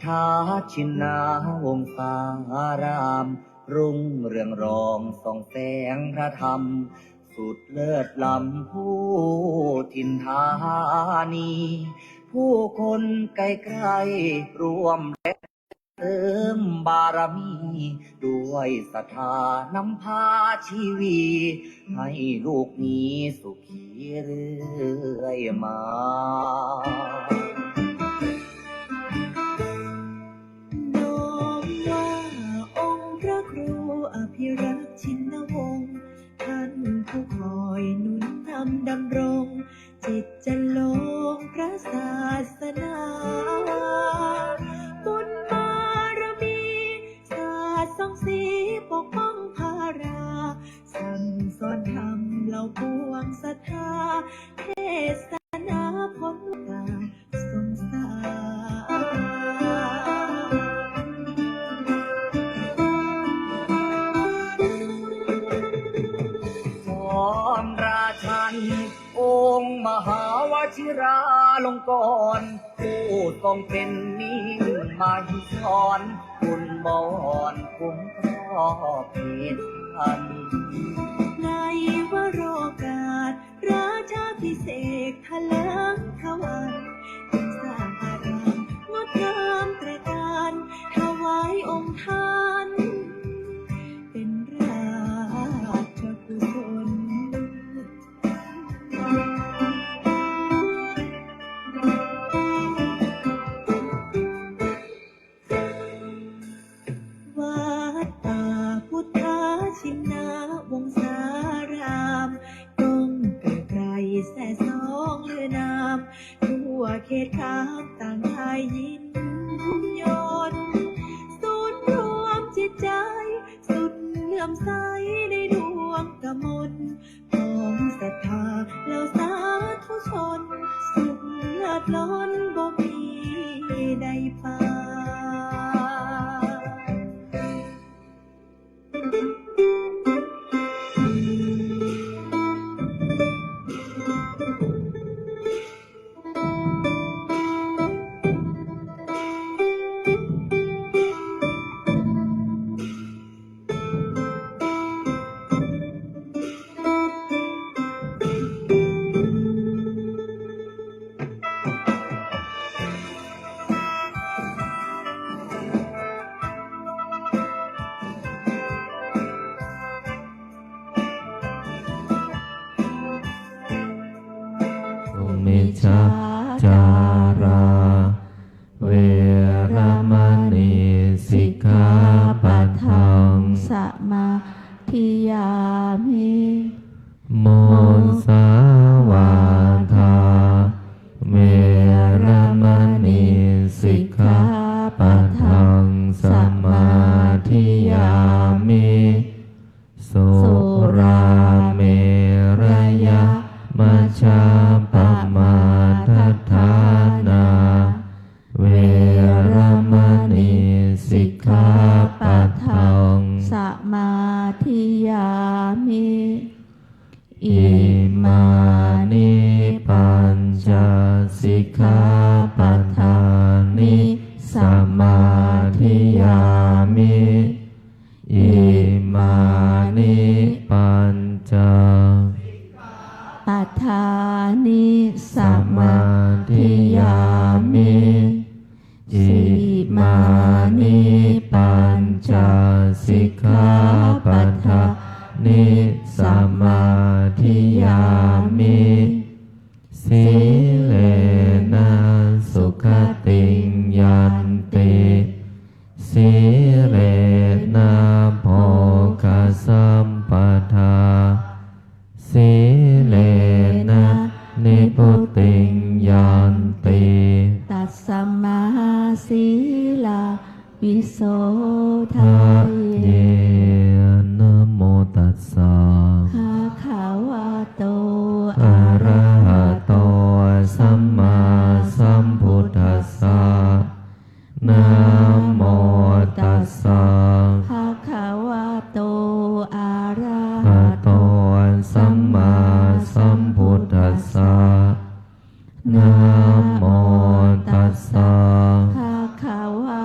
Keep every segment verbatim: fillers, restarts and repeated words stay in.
ทาชินนาวงศาราม รุ่งเรืองรองส่องแสงพระธรรม สุดเลิศล้ำผู้ถิ่นธานี ผู้คนไกลๆร่วมแรงเสริมบารมี ด้วยศรัทธานำพาชีวี ให้ลูกมีสุขีเรื่อยมา น้อมว่าองค์พระครูอภิรักษ์ชินวงศ์ ท่านผู้คอยหนุนนำดำรง จิตจะลงพระศาสนา บุญบารมี สาดส่องสีปกป้องพารา สั่งสอนธรรมเหล่าปวงศรัทธา เทศนาพ้นตาสงสาร พร้อมราชัน องค์มหาวชิราลงกรณ์ ผู้ทรงเป็นมิ่งมหิธร คุณบอนคุ้มครองเขตพัน ในวโรกาสราชาภิเษกถลิงขวัญ จึงสร้างอารามงดงามตระการ ถวายองค์ท่าน เป็นราชกุศล วัดป่าพุทธาชินนาวงศาราม ก้องไกลๆแสสองลือนาม ทั่วเขตคามต่างได้ยินยน ศูนย์รวมจิตใจ สุดเลื่อมใสในดวงกมล ของศรัทธาเหล่าสาธุชน สุขเลิศล้นบ่มีใดปาน สุมิจฉาจารā veramaṇī sikkhāpadaṃ samādiyāmi. Musāvādā veramaṇī sikkhāpadaṃ samādiyāmi. Surāmerayamajjapamādaṭṭhānā veramaṇī sikkhāpadaṃ samādiyāmi. Imāni pañca sikkhāpadāni samādiyāmi. Imāni pañca padāni samādiyāmi. Imāni pañca sikkhāpadāni samādiyāmi. Sīlena sugatiṃ yanti, sīlena bhogasampadā, sīlena nibbutiṃ yanti, tasmā sīlaṃ visodhaye. Namo tassa bhagavato arahato sammāsambuddhassa. Namo tassa bhagavato arahato sammāsambuddhassa. Namo tassa bhagavato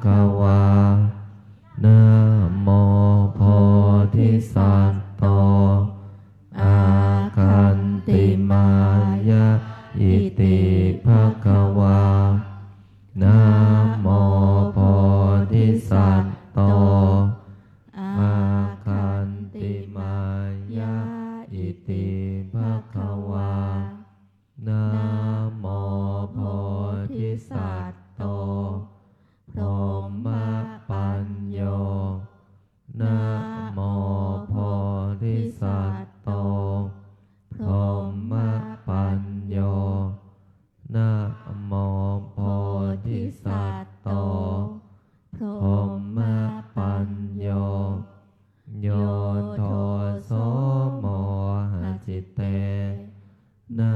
bhagavā. Namo bodhisatto āgantimāya iti bhagavā. Namo bodhisatto āgantimāya iti bhagavā. Namo bodhisatto brahmapañño. Namo bodhisatto brahmapañño. Namo bodhisatto brahmapañño. Yo doso mohacitena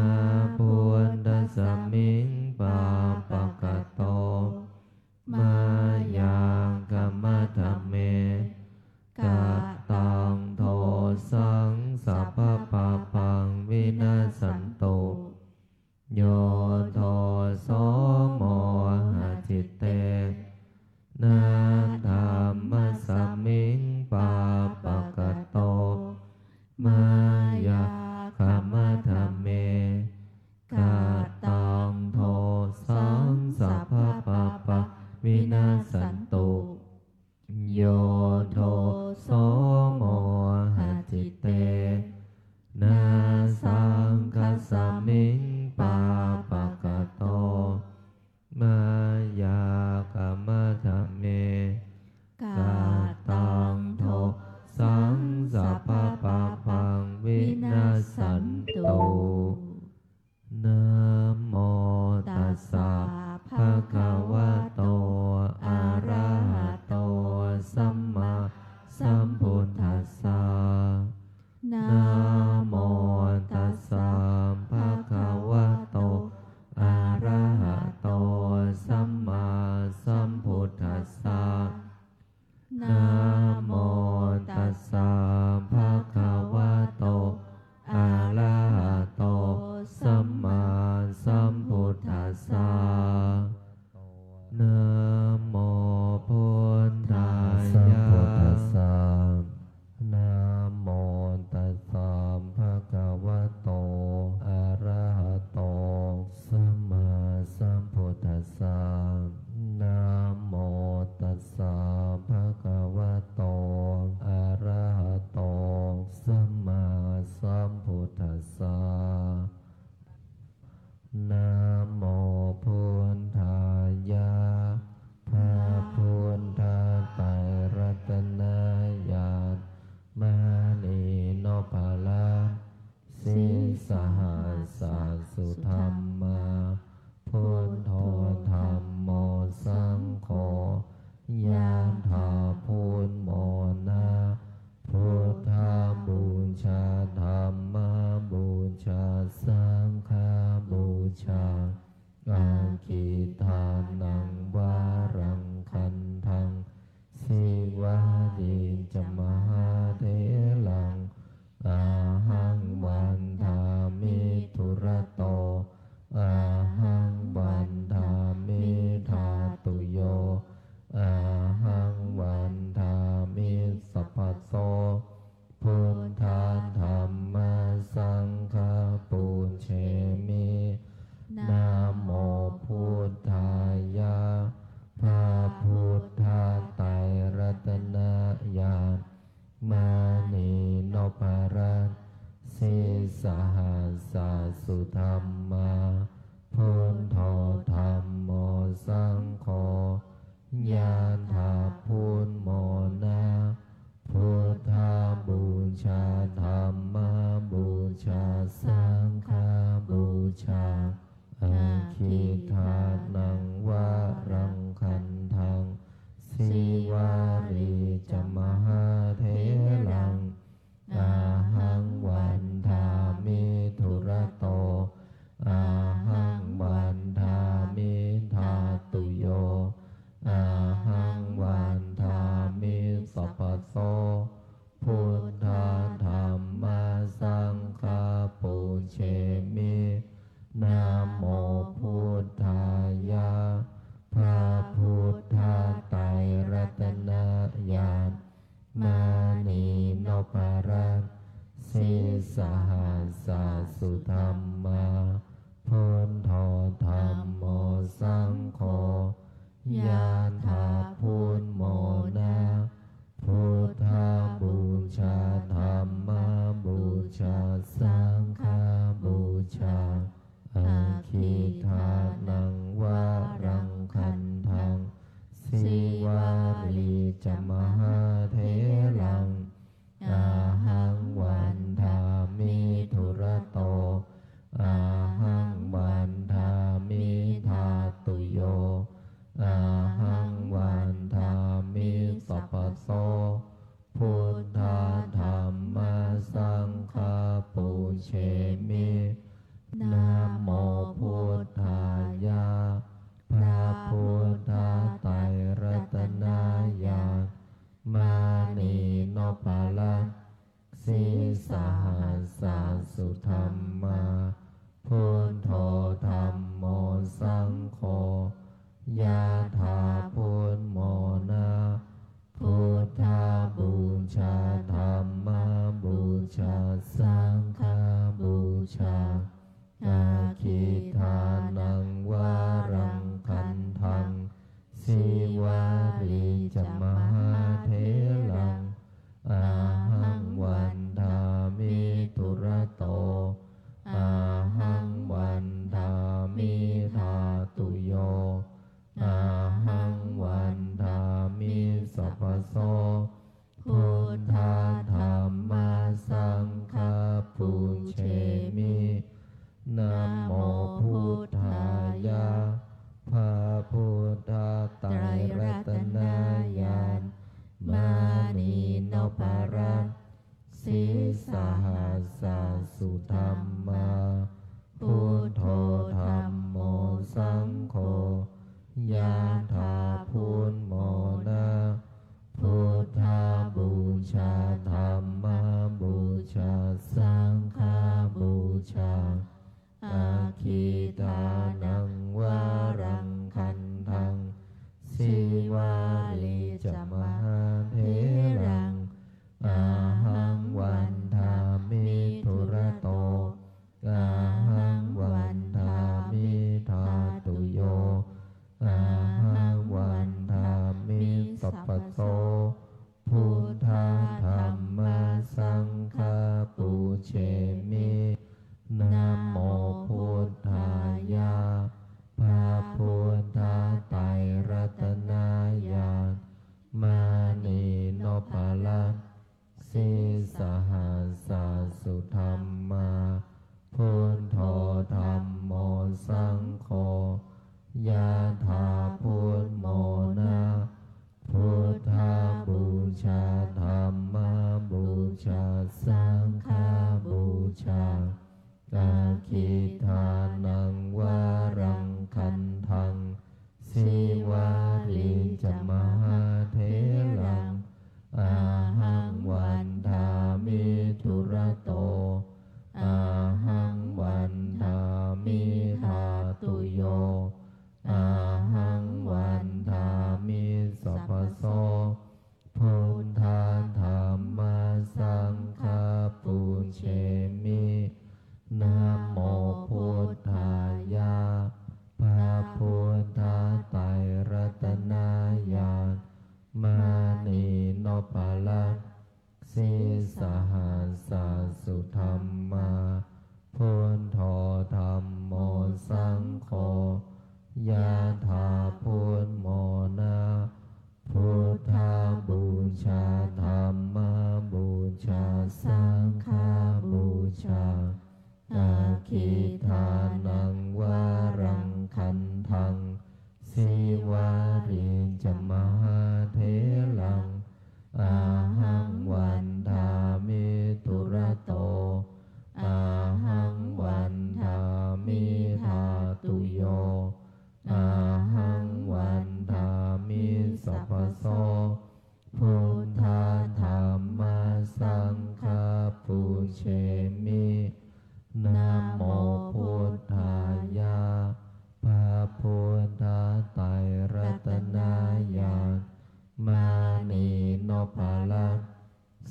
buddhasmiṃ pāpakato mayā khamatha me, kataṃ dosaṃ sabbapāpaṃ vinassantu. Yo doso mohacitena dhammasmiṃ pāpakato mayā khamatha me, kataṃ dosaṃ sabbapāpaṃ vinassantu. Yo doso mohacitena saṅghasmiṃ pāpakato mayā khamatha me, kataṃ dosaṃ sabbapāpaṃ vinassantu. Namo tassa bhagavato arahato sammāsambuddhassa. Namo tassa bhagavato arahato sammāsambuddhassa. Namo tassa bhagavato arahato sammāsambuddhassa. Namo buddhāya. Sambuddhassa. Namo tassa bhagavato arahato sammāsambuddhassa. Namo tassa bhagavato arahato sammāsambuddhassa. Namo buddhāya. พระพุทธไตรรัตนญาณ มณีนพรัตน์ sīsahassasu dhammā, buddho dhammo saṅgho, ยะถา พุทโธ โมนะ buddhapūjā, dhammapūjā, saṅghapūjā, aggidānaṃ varaṃ gandhaṃ, sīvalī ca mahātheraṃ, ahaṃ vandāmi dūrato, ahaṃ vandāmi dhātuyo, ahaṃ vandāmi sabbaso, buddha dhamma saṅgha pūjemi. Namo buddhāya. พระพุทธไตรรัตนญาณ มณีนพรัตน์ sīsahassasu dhammā, buddho dhammo saṅgho, ยะถา พุทโธ โมนะ buddhapūjā, dhammapūjā, saṅghapūjā, aggidānaṃ varaṃ gandhaṃ, sīvalī ca mahātheraṃ, ahaṃ vandāmi dūrato, ahaṃ vandāmi dhātuyo, ahaṃ vandāmi sabbaso, buddha dhamma saṅgha pūjemi. Namo buddhāya. พระพุทธไตร Yāthā bhuṇ mo na, buddhapūjā dhammapūjā saṅghapūjā, aggidānaṃ varaṃ gandhaṃ, sīvalī ca mahātheraṃ, ahaṃ vandāmi dūrato, ahaṃ vandāmi dhātuyo, ahaṃ vandāmi sabbaso, buddha dhamma saṅgha pūjemi. Namo buddhāya, พระพุทธไตรรัตนญาณ มณีนพรัตน์ sīsahassa sudhammā, buddho dhammo saṅgho, yāthā bhuṇ mo na, buddhapūjā dhammapūjā saṅghapūjā, aggidānaṃ varaṃ gandhaṃ, sīvalī ca mahātheraṃ, ahaṃ vandāmi dūrato, ahaṃ vandāmi dhātuyo, ahaṃ vandāmi sabbaso, buddha dhamma saṅgha pūjemi. Namo buddhāya, พระพุทธไตรรัตนญาณ มณีนพรัตน์ sīsahassa sudhammā, buddho dhammo saṅgho, yāthā bhuṇ mo na, buddhapūjā dhammapūjā saṅghapūjā, aggidānaṃ varaṃ gandhaṃ, sīvalī ca mahātheraṃ, ahaṃ vandāmi dūrato, ahaṃ vandāmi dhātuyo, ahaṃ vandāmi sabbaso, buddha dhamma saṅgha pūjemi. Namo buddhāya, พระพุทธไตรรัตนญาณ มณีนพรัตน์ sīsahassa sudhammā, buddho dhammo saṅgho, yāthā bhuṇ mo na, buddhapūjā dhammapūjā saṅghapūjā, aggidānaṃ varaṃ gandhaṃ, sīvalī ca mahātheraṃ, ahaṃ vandāmi dūrato, ahaṃ vandāmi dhātuyo, ahaṃ vandāmi sabbaso, buddha dhamma saṅgha pūjemi. Namo buddhāya, พระพุทธไตรรัตนญาณ มณีนพรัตน์ sīsahassa sudhammā, buddho dhammo saṅgho, yāthā bhuṇ mo na, buddhapūjā dhammapūjā saṅghapūjā, aggidānaṃ varaṃ gandhaṃ, sīvalī ca mahātheraṃ, ahaṃ vandāmi dūrato, ahaṃ vandāmi dhātuyo, ahaṃ vandāmi sabbaso, buddha dhamma saṅgha pūjemi. Namo buddhāya, พระพุทธไตรรัตนญาณ มณีนพรัตน์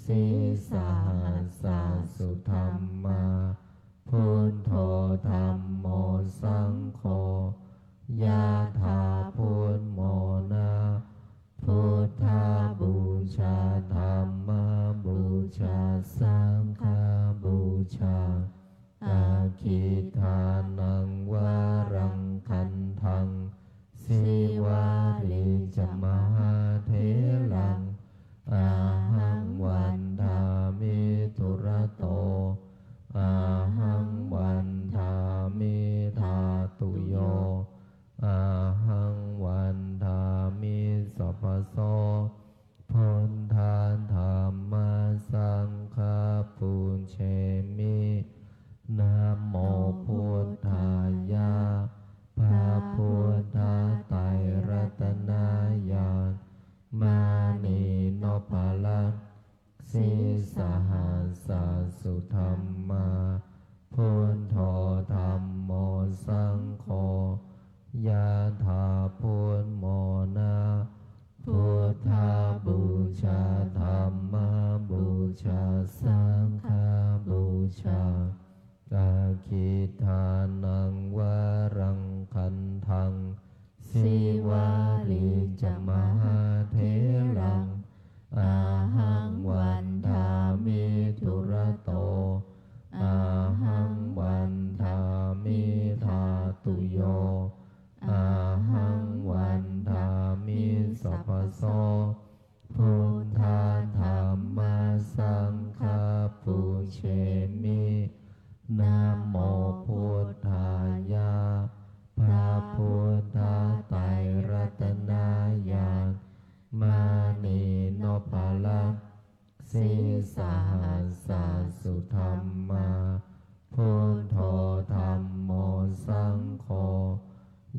sīsahassa sudhammā, buddho dhammo saṅgho, Yathā bhummona buddhapūjā dhammapūjā saṅghapūjā, aggīdānaṃ varaṃ gandhaṃ sīvalī ca mahātheraṃ, ahaṃ vandāmi dūrato, ahaṃ vandāmi dhātuyo, ahaṃ vandāmi sabbaso. Buddha dhamma saṅgha pūjemi. Namo buddhāya. พระพุทธไตรรัตนญาณ มณีนพรัตน์ sīsahassa sudhammā, buddho dhammo saṅgho, yathā bhummona buddhapūjā dhammapūjā saṅghapūjā, aggīdānaṃ varaṃ gandhaṃ sīvalī ca mahātheraṃ, ahaṃ vandāmi dūrato, ahaṃ vandāmi dhātuyo, ahaṃ vandāmi sabbaso. Buddha dhamma saṅgha pūjemi. Namo buddhāya. พระพุทธไตรรัตนญาณ มณีนพรัตน์ sīsahassa sudhammā, buddho dhammo saṅgho,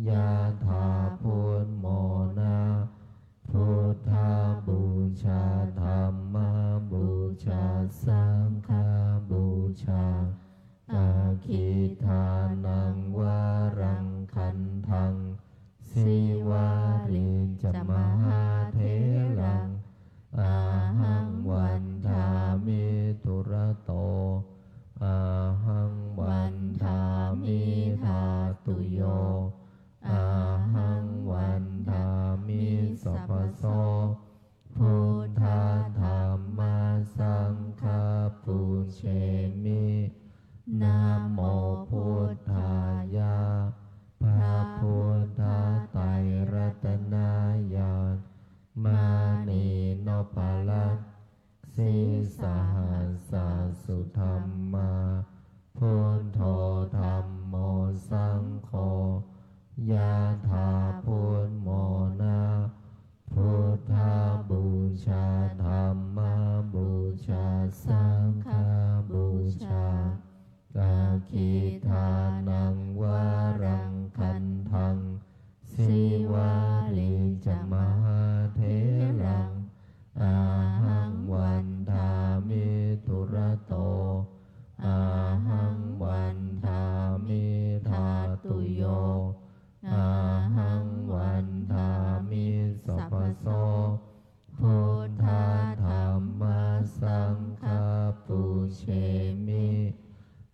yathā bhummona buddhapūjā dhammapūjā saṅghapūjā, aggīdānaṃ varaṃ gandhaṃ sīvalī ca mahātheraṃ, ahaṃ vandāmi dūrato, ahaṃ vandāmi dhātuyo, ahaṃ vandāmi sabbaso. Buddha dhamma saṅgha pūjemi. Namo buddhāya. พระพุทธไตรรัตนญาณ มณีนพรัตน์ sīsahassa sudhammā, buddho dhammo saṅgho, yathā bhummona buddhapūjā dhammapūjā saṅghapūjā, aggīdānaṃ varaṃ gandhaṃ sīvalī ca mahātheraṃ, ahaṃ vandāmi dūrato, ahaṃ vandāmi dhātuyo, ahaṃ vandāmi sabbaso. Buddha dhamma saṅgha pūjemi.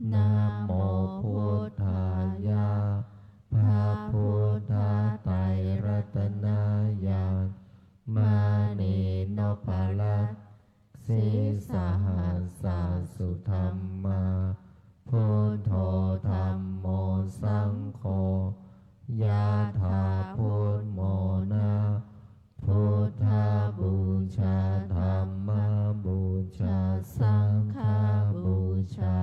Namo buddhāya. พระพุทธไตรรัตนญาณ มณีนพรัตน์ sīsahassa sudhammā, buddho dhammo saṅgho, yathā bhummona buddhapūjā dhammapūjā saṅghapūjā,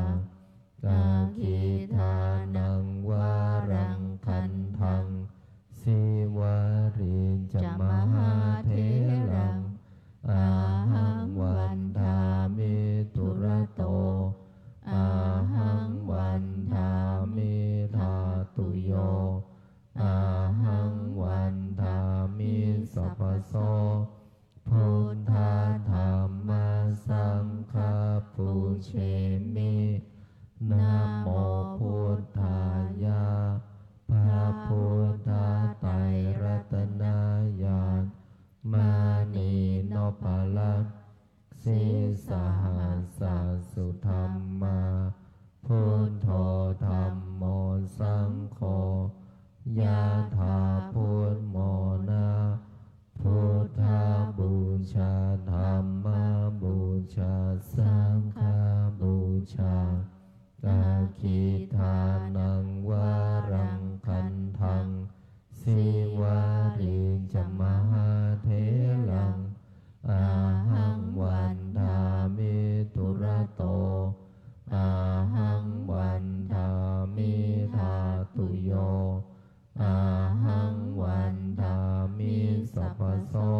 aggīdānaṃ varaṃ gandhaṃ sīvalī ca mahātheraṃ, ahaṃ vandāmi dūrato, ahaṃ vandāmi dhātuyo, ahaṃ vandāmi sabbaso. Buddha dhamma saṅgha pūjemi. Namo buddhāya. พระพุทธไตรรัตนญาณ มณีนพรัตน์ sīsahassa sudhammā, buddho dhammo saṅgho, saṅghapūjā. Aggidānaṃ varaṃ gandhaṃ sīvalī ca mahātheraṃ ahaṃ vandāmi dūrato ahaṃ vandāmi dhātuyo ahaṃ vandāmi sabbaso.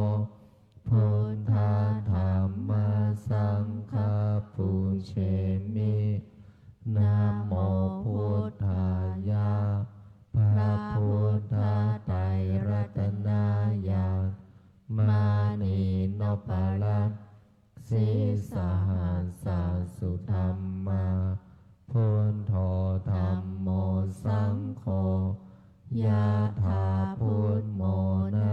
Buddha dhamma saṅgha pūjemi. Namo buddhāya. พระพุทธไตรรัตนญาณ มณีนพรัตน์ sīsahassa sudhammā. Buddho dhammo saṅgho yathā buddhamona.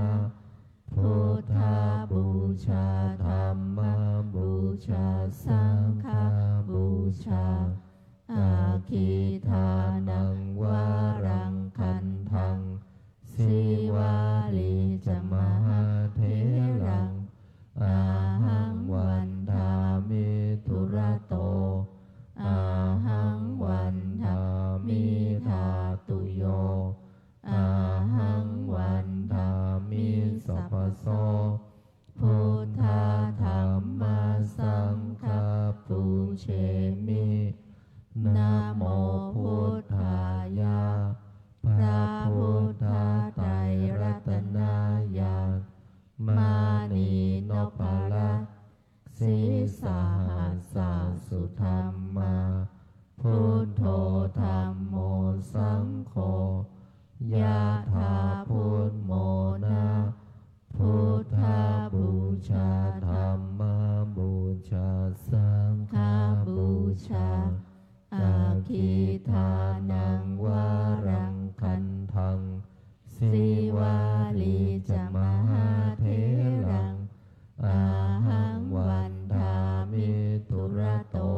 Buddhapūjā dhammapūjā saṅghapūjā. Aggidānaṃ varaṃ gandhaṃ sīvalī ca mahātheraṃ ahaṃ vandāmi dūrato ahaṃ vandāmi dhātuyo ahaṃ vandāmi sabbaso. Buddha dhamma saṅgha pūjemi. Namo buddhāya. พระพุทธไตรรัตนญาณ มณีนพรัตน์ sīsahassa sudhammā. Buddho dhammo saṅgho yathā buddhamona. Buddhapūjā dhammapūjā saṅghapūjā. Aggidānaṃ varaṃ gandhaṃ sīvalī ca mahātheraṃ ahaṃ vandāmi dūrato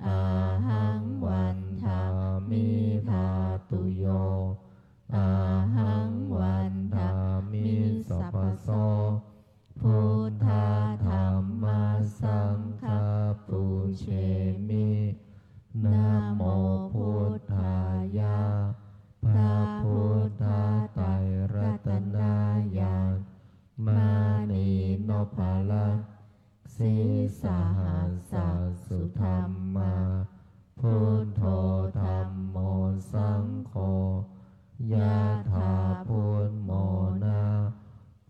ahaṃ vandāmi dhātuyo ahaṃ vandāmi sabbaso. Buddha dhamma saṅgha pūjemi. Namo buddhāya. พระพุทธไตรรัตนญาณ มณีนพรัตน์ sīsahassa sudhammā. Buddho dhammo saṅgho yathā buddhamona.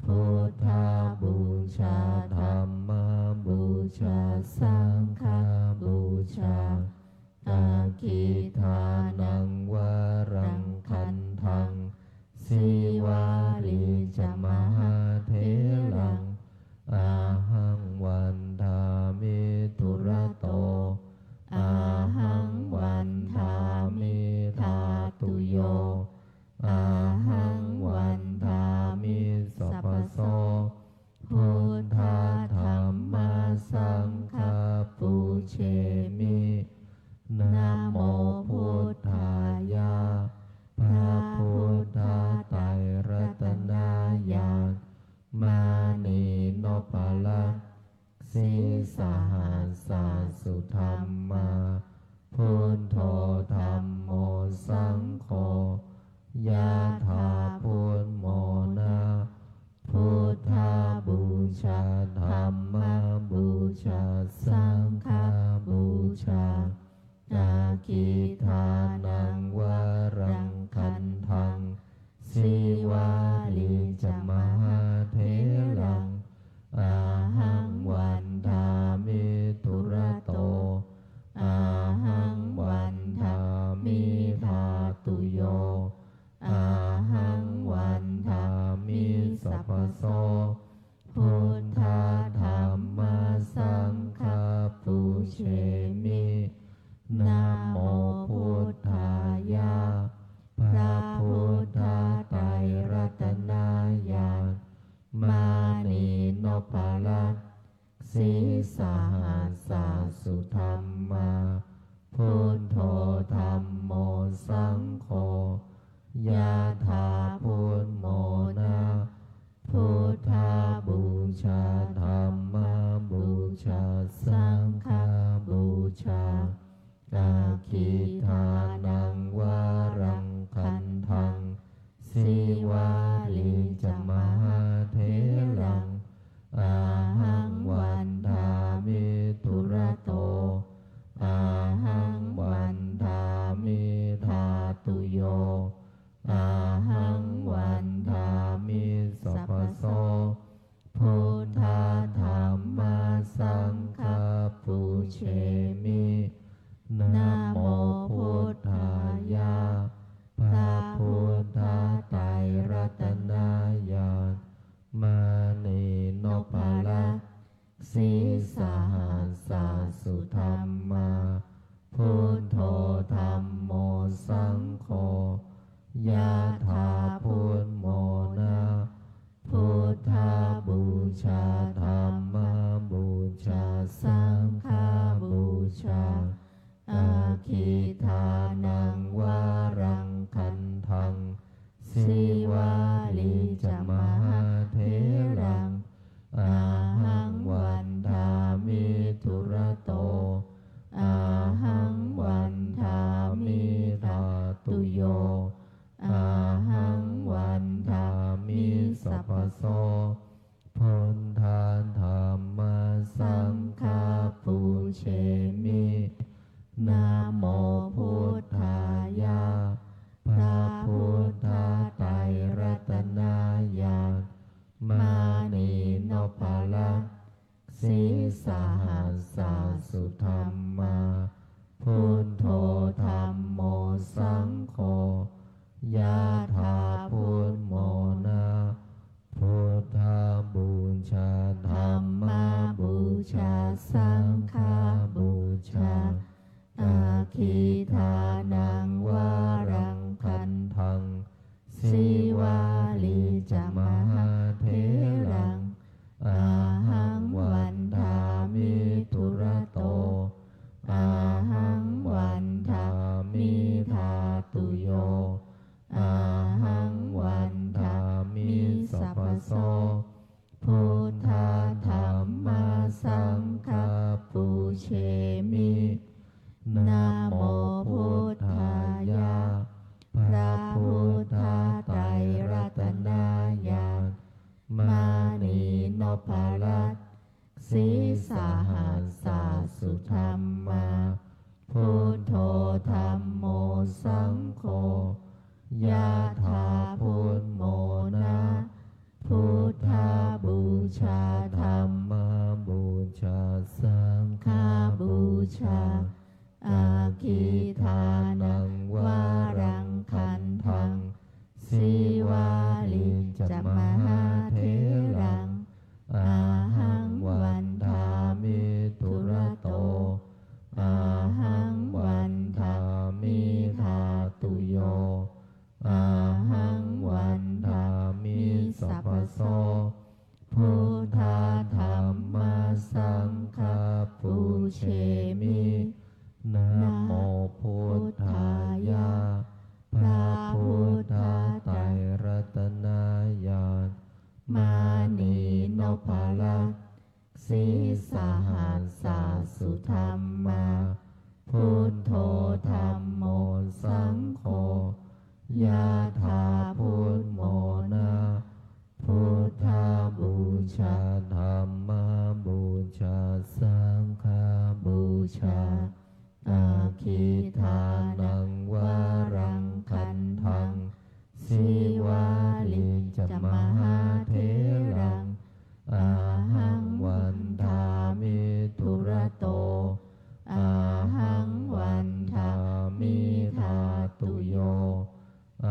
Buddhapūjā dhammapūjā saṅghapūjā. Aggidānaṃ varaṃ gandhaṃ sīvalī ca mahātheraṃ ahaṃ vandāmi dūrato ahaṃ vandāmi dhātuyo ahaṃ vandāmi sabbaso. Buddha dhamma saṅgha pūjemi. Namo buddhāya. พระพุทธไตรรัตนญาณ มณีนพรัตน์ sīsahassa sudhammā. Buddho dhammo saṅgho yathā buddhamona. Buddhapūjā dhammapūjā saṅghapūjā. Aggidānaṃ varaṃ gandhaṃ sīvalī ca mahātheraṃ ahaṃ vandāmi dūrato ahaṃ vandāmi dhātuyo ahaṃ vandāmi sabbaso. Buddha dhamma saṅgha pūjemi. Namo buddhāya. พระพุทธไตรรัตนญาณ มณีนพรัตน์ sīsahassa sudhammā. Buddho dhammo saṅgho yathā buddhamona. Buddhapūjā dhammapūjā saṅgha Aggīdānaṃ varaṃ gandhaṃ, Sīvalī ca mahātheraṃ, ahaṃ vandāmi dūrato, ahaṃ vandāmi dhātuyo, ahaṃ vandāmi sabbaso. Buddha dhamma saṅgha pūjemi. Namo buddhāya, พระพุทธไตรรัตนญาณ มณีนพรัตน์ sīsahassa sudhammā, buddho dhammo saṅgho, yathā buddhamona. Buddhapūjā dhammapūjā saṅghapūjā, aggīdānaṃ varaṃ gandhaṃ, Sīvalī ca mahātheraṃ, ahaṃ vandāmi dūrato, ahaṃ vandāmi dhātuyo, ahaṃ vandāmi sabbaso. Buddha dhamma saṅgha pūjemi. Namo buddhāya, พระพุทธไตรรัตนญาณ มณีนพรัตน์ sīsahassa sudhammā, buddho dhammo saṅgho, yathā buddhamona. Buddhapūjā dhammapūjā saṅghapūjā, aggīdānaṃ varaṃ gandhaṃ, Sīvalī ca mahātheraṃ, ahaṃ vandāmi dūrato, ahaṃ vandāmi dhātuyo, ahaṃ vandāmi sabbaso. Buddha dhamma saṅgha pūjemi. Namo buddhāya, พระพุทธไตรรัตนญาณ มณีนพรัตน์ sīsahassa sudhammā, buddho dhammo saṅgho, yathā buddhamona. Buddhapūjā dhammapūjā saṅghapūjā, aggīdānaṃ varaṃ gandhaṃ, Sīvalī ca mahātheraṃ, ahaṃ vandāmi dūrato, ahaṃ vandāmi dhātuyo, ahaṃ vandāmi sabbaso. Buddha dhamma saṅgha pūjemi. Namo buddhāya, พระพุทธไตรรัตนญาณ มณีนพรัตน์ sīsahassa sudhammā, buddho dhammo saṅgho, yathā buddhamona. Buddhapūjā dhammapūjā saṅghapūjā, aggīdānaṃ varaṃ gandhaṃ, Sīvalī ca mahātheraṃ, ahaṃ vandāmi dūrato, ahaṃ vandāmi dhātuyo,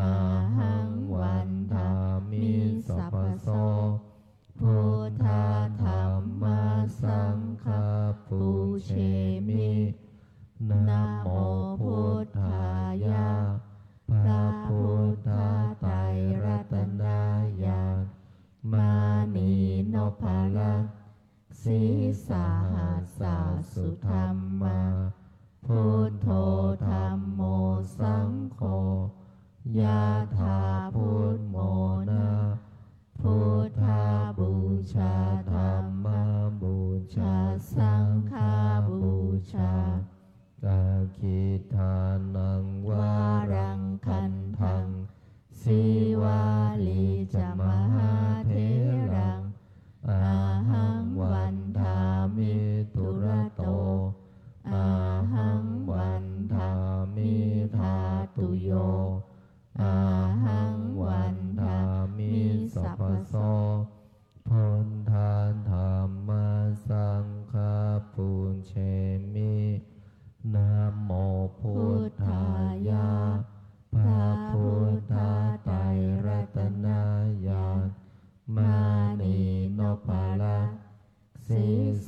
ahaṃ vandāmi sabbaso. Buddha dhamma saṅgha pūjemi. Namo buddhāya, พระพุทธไตรรัตนญาณ มณีนพรัตน์ sīsahassa sudhammā, buddho dhammo saṅgho, yathā buddhamona. Buddhapūjā dhammapūjā saṅghapūjā, aggī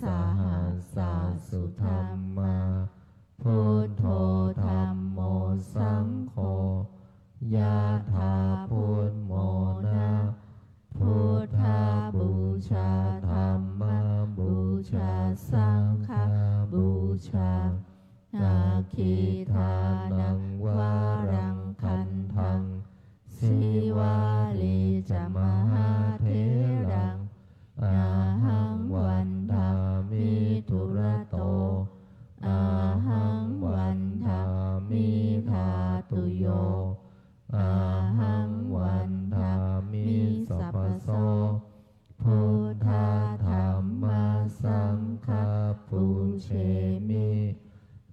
sahassa sudhammā. Buddho dhammo saṅgho. Yathā buddhamona. Buddhapūjā dhammapūjā saṅghapūjā. Agīdānaṃ varaṃ gandhaṃ. Sīvalī ca mahātheraṃ. Ahaṃ vandāmi dūrato. Ahaṃ vandāmi dhātuyo. Ahaṃ vandāmi sabbaso. Buddha dhamma saṅgha pūjemi.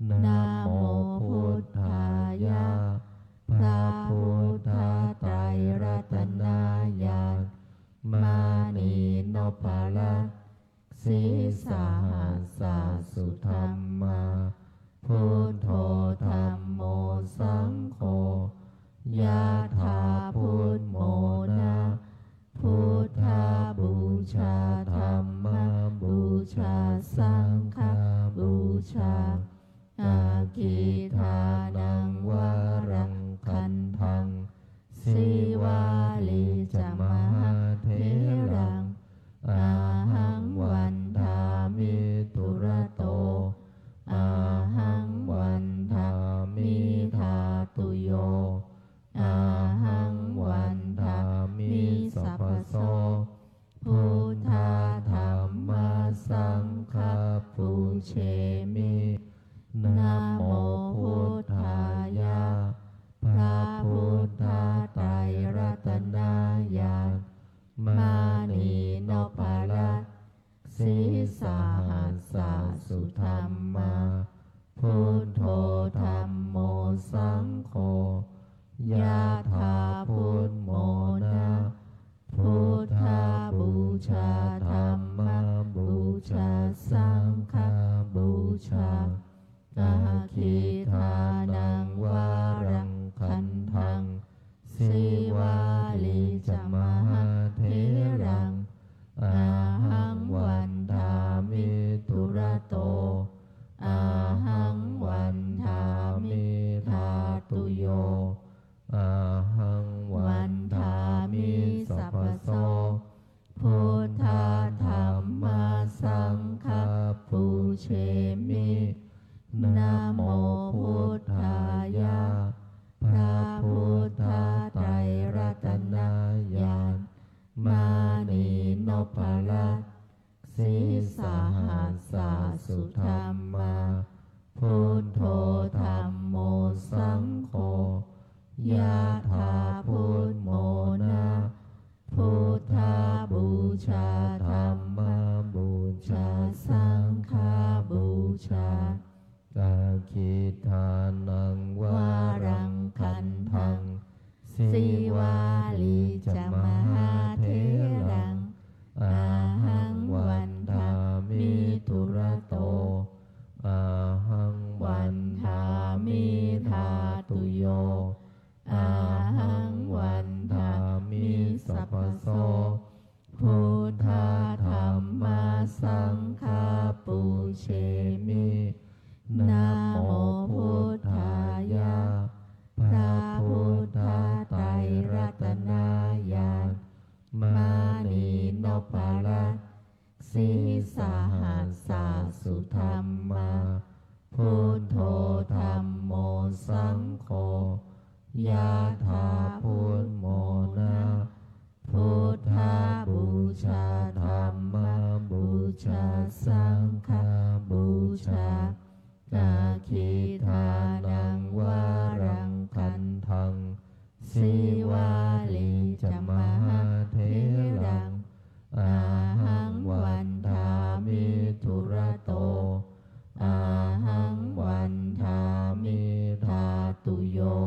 Namo buddhāya. พระพุทธไตรรัตนญาณ มณีนพรัตน์ sīsahassa sudhammā. Buddho dhammo saṅgho. Yathā buddhamona. Buddhapūjā dhammapūjā saṅghapūjā. Agīdānaṃ varaṃ gandhaṃ. Sīvalī ca mahātheraṃ. Ahaṃ vandāmi dūrato. Ahaṃ vandāmi dhātuyo. Ahaṃ vandāmi sabbaso. Buddha dhamma saṅgha pūjemi. Namo buddhāya. พระพุทธไตรรัตนญาณ มณีนพรัตน์ sīsahassa sudhammā. Buddho dhammo saṅgho. Yathā buddhamona. Buddhapūjā dhammapūjā saṅghapūjā. Agīdānaṃ varaṃ gandhaṃ. Sīvalī ca mahātheraṃ. Ahaṃ vandāmi dūrato. Ahaṃ vandāmi dhātuyo. Ahaṃ vandāmi sabbaso. Buddha dhamma saṅgha pūjemi. Namo buddhāya. พระพุทธไตรรัตนญาณ มณีนพรัตน์ sīsahassa sudhammā. Buddho dhammo saṅgho. Yathā buddhamona. Buddhapūjā dhammapūjā saṅghapūjā. Agīdānaṃ varaṃ gandhaṃ. Sīvalī ca mahātheraṃ. Ahaṃ vandāmi dūrato. Ahaṃ vandāmi dhātuyo. Ahaṃ vandāmi sabbaso. Buddha dhamma saṅgha pūjemi. Namo buddhāya. พระพุทธไตรรัตนญาณ มณีนพรัตน์ sīsahassa sudhammā. Buddho dhammo saṅgho. Yathā buddhamona. Buddhapūjā dhammapūjā saṅghapūjā. Agīdānaṃ varaṃ gandhaṃ. Sīvalī ca mahātheraṃ. Ahaṃ vandāmi dūrato. Ahaṃ vandāmi dhātuyo.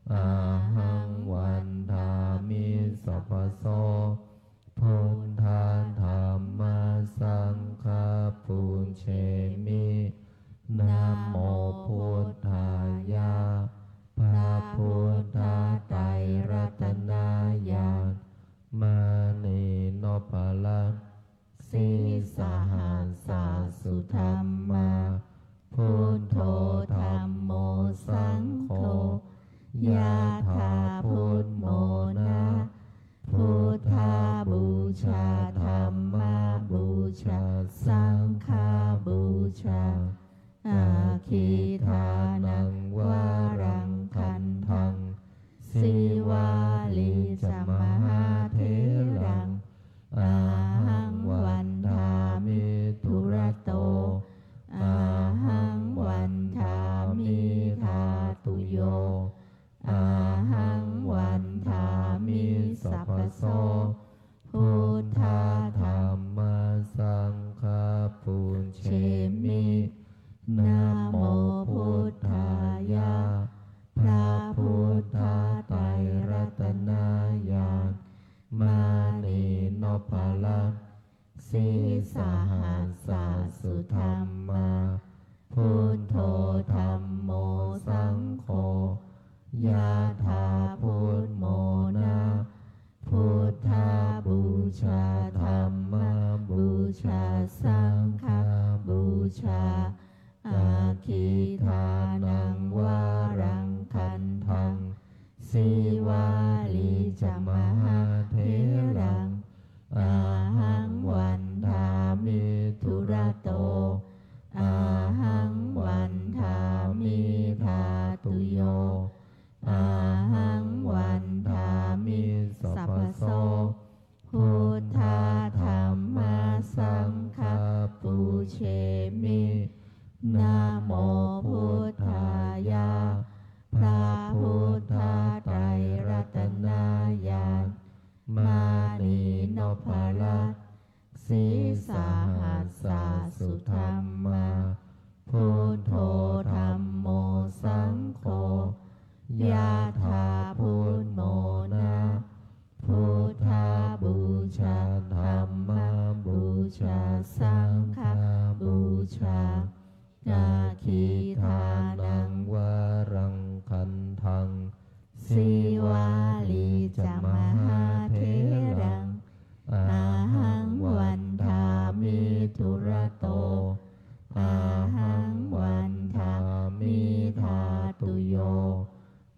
Ahaṃ vandāmi sabbaso. Buddha dhamma saṅgha pūjemi. Namo buddhāya. พระพุทธไตรรัตนญาณ มณีนพรัตน์ sīsahassa sudhammā. Buddho dhammo saṅgho. Yathā buddhamona. Buddhapūjā dhammapūjā saṅghapūjā. Aggidānaṃ varaṃ gandhaṃ. Sīvalī ca mahātheraṃ. Ahaṃ vandāmi dūrato. Ahaṃ vandāmi dhātuyo. Ahaṃ vandāmi sabbaso. Buddha dhamma saṅgha pūjemi. Namo buddhāya. พระพุทธไตรรัตนญาณ มณีนพรัตน์ sīsahassa sudhammā. Buddho dhammo saṅgho. Yathā buddhamona. Buddhapūjā dhammapūjā saṅghapūjā. Aggidānaṃ varaṃ gandhaṃ. Sīvalī ca mahātheraṃ. Ahaṃ vandāmi dūrato. Ahaṃ vandāmi dhātuyo. Ahaṃ vandāmi sabbaso. Buddha dhamma saṅgha pūjemi. Namo buddhāya. พระพุทธไตรรัตนญาณ มณีนพรัตน์ sīsahassa sudhammā. Buddho dhammo saṅgho. Yathā buddhamona. Buddhapūjā dhammapūjā saṅghapūjā. Aggidānaṃ varaṃ gandhaṃ. Sīvalī ca mahātheraṃ. Ahaṃ vandāmi dūrato. Ahaṃ vandāmi dhātuyo.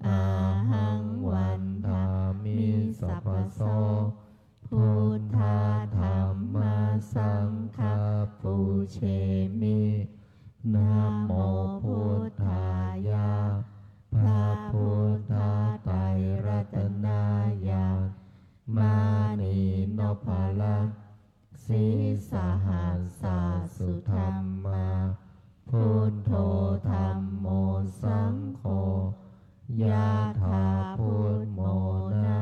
Ahaṃ vandāmi sabbaso. Buddha dhamma saṅgha pūjemi. Namo buddhāya. พระพุทธไตรรัตนญาณ มณีนพรัตน์ sīsahassa sudhammā. Buddho dhammo saṅgho. Yathā buddhamona.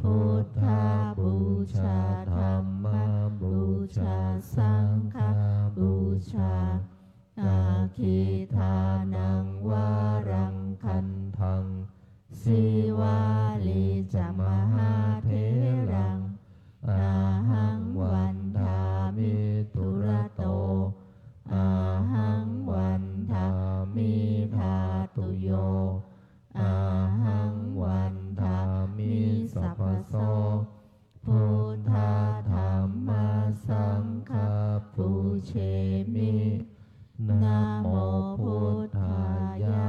Buddhapūjā dhammapūjā saṅghapūjā. Aggidānaṃ varaṃ gandhaṃ. Sīvalī ca mahātheraṃ. Ahaṃ vandāmi dūrato. Ahaṃ vandāmi dhātuyo. Ahaṃ vandāmi sabbaso. Buddha dhamma saṅgha pūjemi. Namo buddhāya.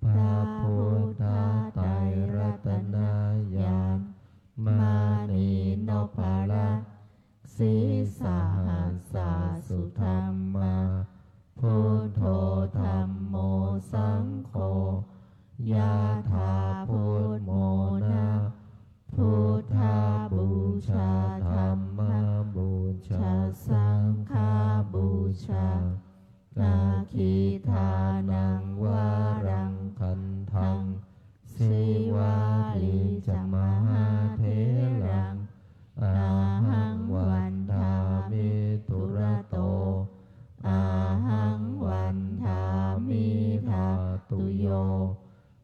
พระพุทธไตรรัตนญาณ มณีนพรัตน์ sīsahassa sudhammā. Buddho dhammo saṅgho. Yathā buddhamona. Buddhapūjā dhammapūjā saṅghapūjā. Aggidānaṃ varaṃ gandhaṃ. Sīvalī ca mahātheraṃ. Ahaṃ vandāmi dūrato. Ahaṃ vandāmi dhātuyo.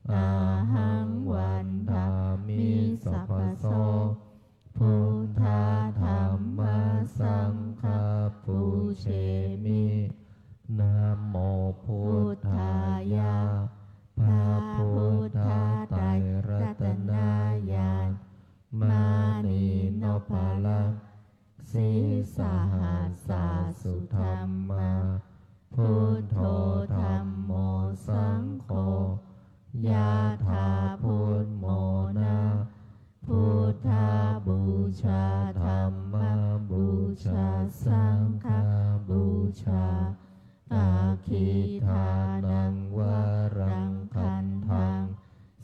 Ahaṃ vandāmi sabbaso. Buddha dhamma saṅgha pūjemi. Namo buddhāya. Sīsahassā sudhammā, buddho dhammo saṅgho, yathā buddhamona. Buddhapūjā dhammapūjā saṅghapūjā, aggidānaṃ varaṃ gandhaṃ,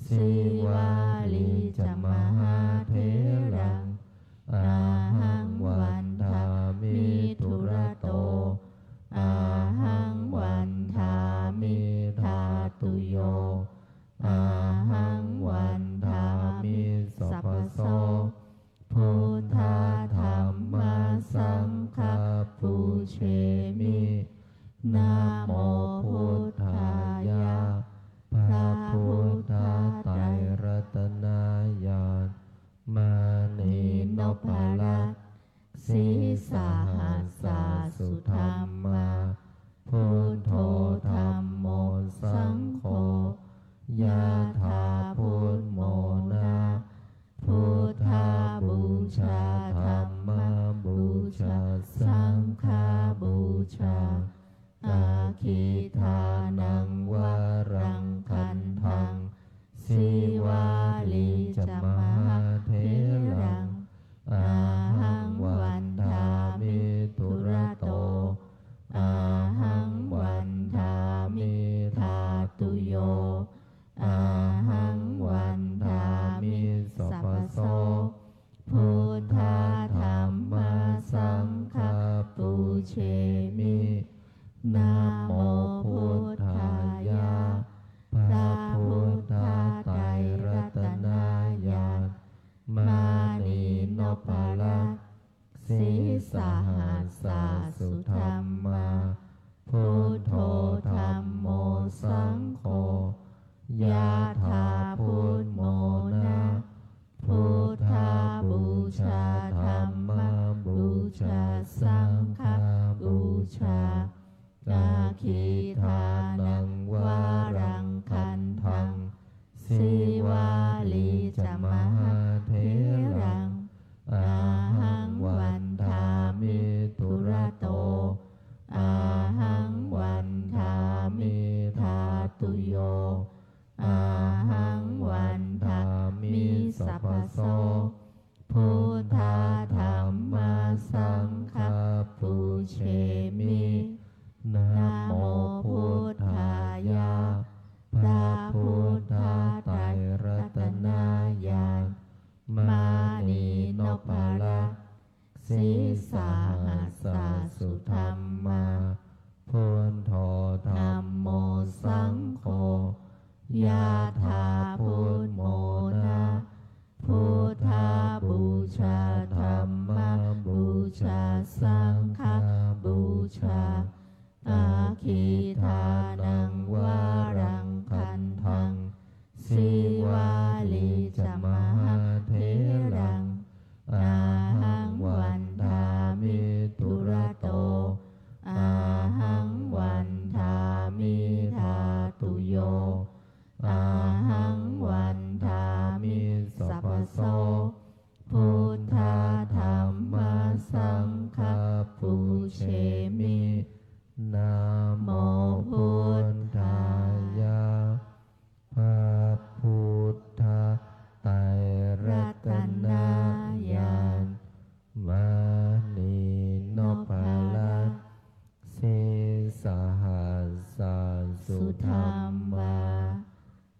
sīvalī ca mahātheraṃ. Ahaṃ vandāmi dūrato, ahaṃ vandāmi dhātuyo, ahaṃ vandāmi sabbaso. Buddha dhamma saṅgha pūjemi. Namo buddhāya. พระพุทธไตรรัตนญาณ มณีนพรัตน์ Sīsahassā sudhammā, buddho dhammo saṅgho, yathā buddhamona. Buddhapūjā dhammapūjā saṅghapūjā, aggidānaṃ varaṃ gandhaṃ, sīvalī ca mahātheraṃ. Ahaṃ vandāmi dūrato, ahaṃ vandāmi dhātuyo, ahaṃ vandāmi sabbaso. Buddha dhamma saṅgha pūjemi. Namo buddhāya. พระพุทธไตรรัตนญาณ มณีนพรัตน์ Sīsahassā sudhammā, buddho dhammo saṅgho, yathā buddhamona. Buddhapūjā dhammapūjā saṅghapūjā, aggidānaṃ varaṃ gandhaṃ, sīvalī ca mahātheraṃ. Ahaṃ vandāmi dūrato, ahaṃ vandāmi dhātuyo, ahaṃ vandāmi sabbaso. Buddha dhamma saṅgha pūjemi. Namo buddhāya. พระพุทธไตรรัตนญาณ มณีนพรัตน์ Sīsahassā sudhammā, buddho dhammo saṅgho, yathā buddhamona. Buddhapūjā dhammapūjā saṅghapūjā, aggidānaṃ varaṃ gandhaṃ, sīvalī ca mahātheraṃ. Ahaṃ vandāmi dūrato, ahaṃ vandāmi dhātuyo, ahaṃ vandāmi sabbaso. Buddha dhamma saṅgha pūjemi. Namo buddhāya. พระพุทธไตรรัตนญาณ มณีนพรัตน์ Sīsahassā sudhammā,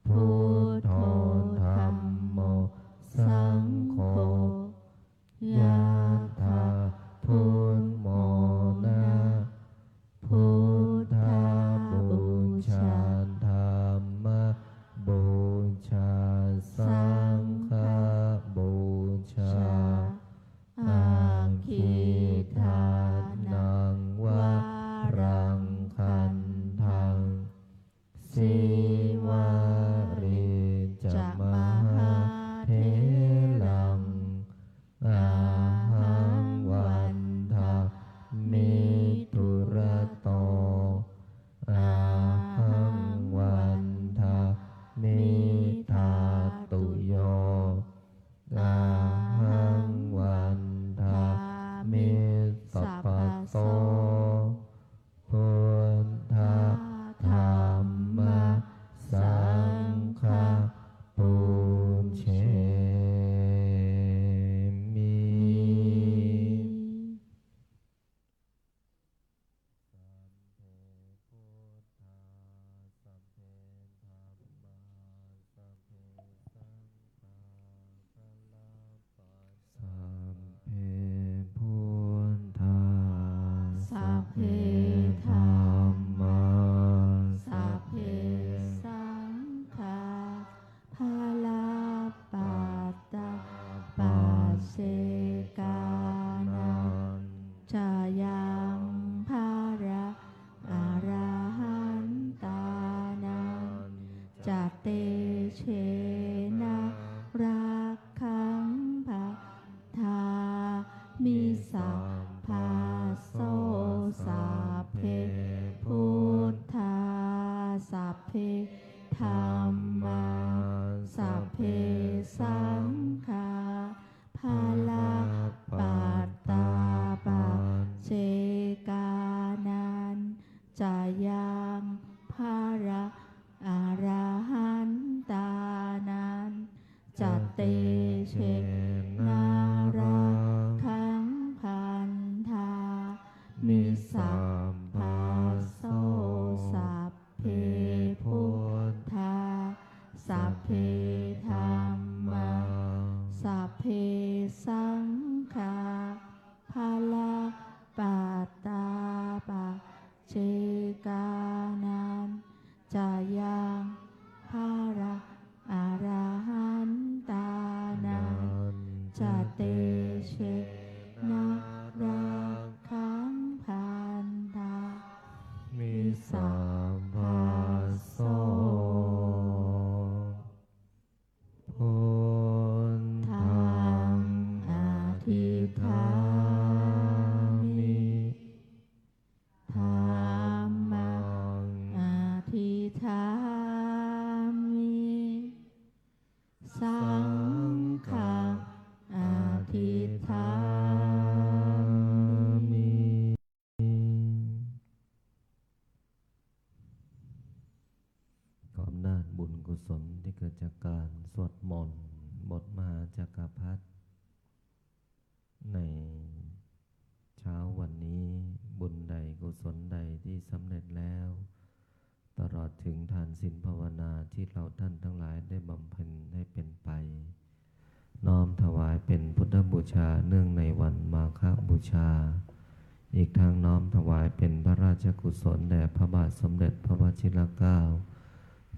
buddho dhammo saṅgho, yathā buddhamona. Buddhapūjā so buddha dhamma saṅgha pūjemi. Sabbe buddhā, sabbe dhammā, sabbe saṅghā, balappattā paccekānañca yaṃ balaṃ arahantānañca tejena rakkhaṃ bandhāmi sabbaso. Sabbe buddhā, sabbe dhammā, sabbe saṅghā, balappattā paccekānañca yaṃ balaṃ arahantānañca tejena rakkhaṃ bandhāmi sabbaso. Sabbe buddhā, sabbe dhammā, sabbe saṅghā, balappattā paccekānañca yaṃ balaṃ arahantānañca tejena rakkhaṃ bandhāmi sabbaso. Buddhaṃ adhiṭṭhāmi, dhammaṃ adhiṭṭhāmi, saṅghaṃ adhiṭṭhāmi. ขออำนาจบุญกุศลที่เกิดจากการสวดมนต์บทมหาจักรพรรดิในเช้าวันนี้ บุญใดกุศลใดที่สำเร็จแล้ว ตลอดถึงทานศีลภาวนาที่เราท่านทั้งหลายได้บำเพ็ญให้เป็นไป น้อมถวายเป็นพุทธบูชาเนื่องในวันมาฆบูชา อีกทั้งน้อมถวายเป็นพระราชกุศลแด่พระบาทสมเด็จพระวชิรเกล้า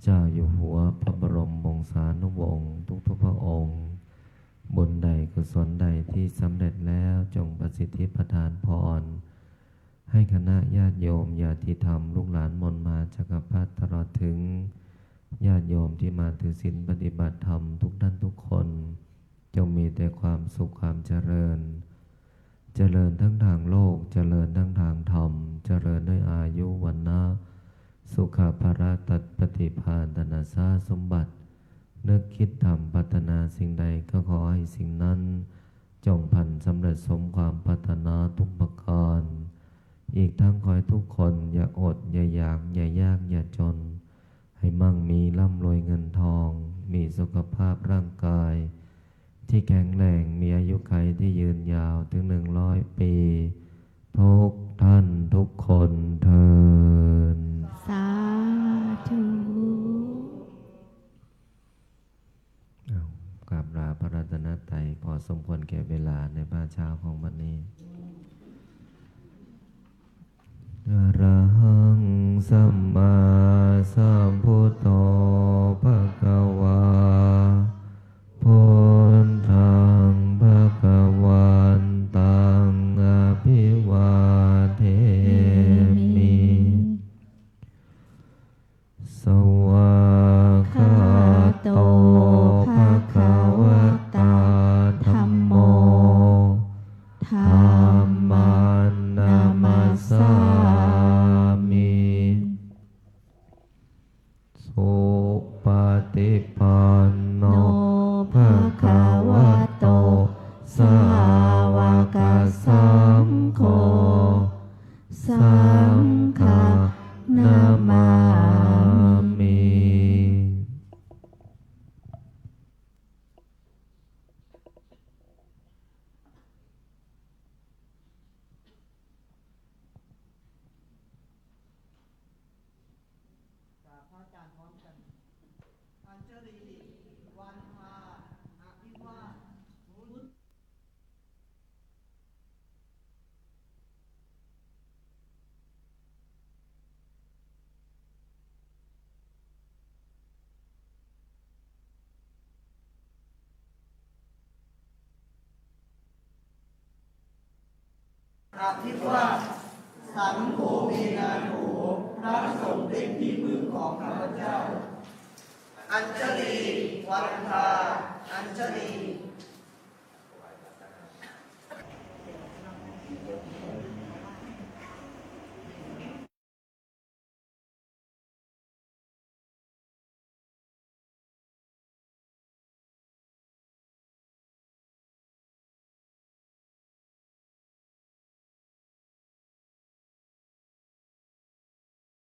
เจ้าอยู่หัวพระบรมวงศานุวงศ์ทุกๆพระองค์ บุญใดกุศลใดที่สำเร็จแล้วจงประสิทธิประทานพร ให้คณะญาติโยมญาติธรรมลูกหลานมนต์มหาจักรพรรดิตลอดถึงญาติโยมที่มาถือศีลปฏิบัติธรรมทุกท่านทุกคน จงมีแต่ความสุขความเจริญ เจริญทั้งทางโลก เจริญทั้งทางธรรม เจริญด้วยอายุวรรณะ สุขะพละตัดปฏิภาณธนสารสมบัติ นึกคิดทำปรารถนาสิ่งใดก็ขอให้สิ่งนั้น จงพลันสำเร็จสมความปรารถนาทุกประการ อีกทั้งขอให้ทุกคนอย่าอดอย่าอยากอย่ายากอย่าจน ให้มั่งมีร่ำรวยเงินทอง มีสุขภาพร่างกายที่แข็งแรง มีอายุขัยที่ยืนยาวถึงหนึ่งร้อยปี ทุกท่านทุกคนเทอญ สาธุ อ้าว กราบลาพระรัตนตรัย พอสมควรแก่เวลาในภาคเช้าของวันนี้ Arahaṃ sammāsambuddho bhagavā, buddhaṃ bhagavantaṃ abhivādemi. Svākkhāto bhagavatā dhammo, dhammaṃ namassāmi. จรีวันทาอภิวาท อภิวาท สังโฆ เม นาโถ พระสงฆ์เป็นที่พึ่งของข้าพเจ้า อัญชลี วันทา อัญชลี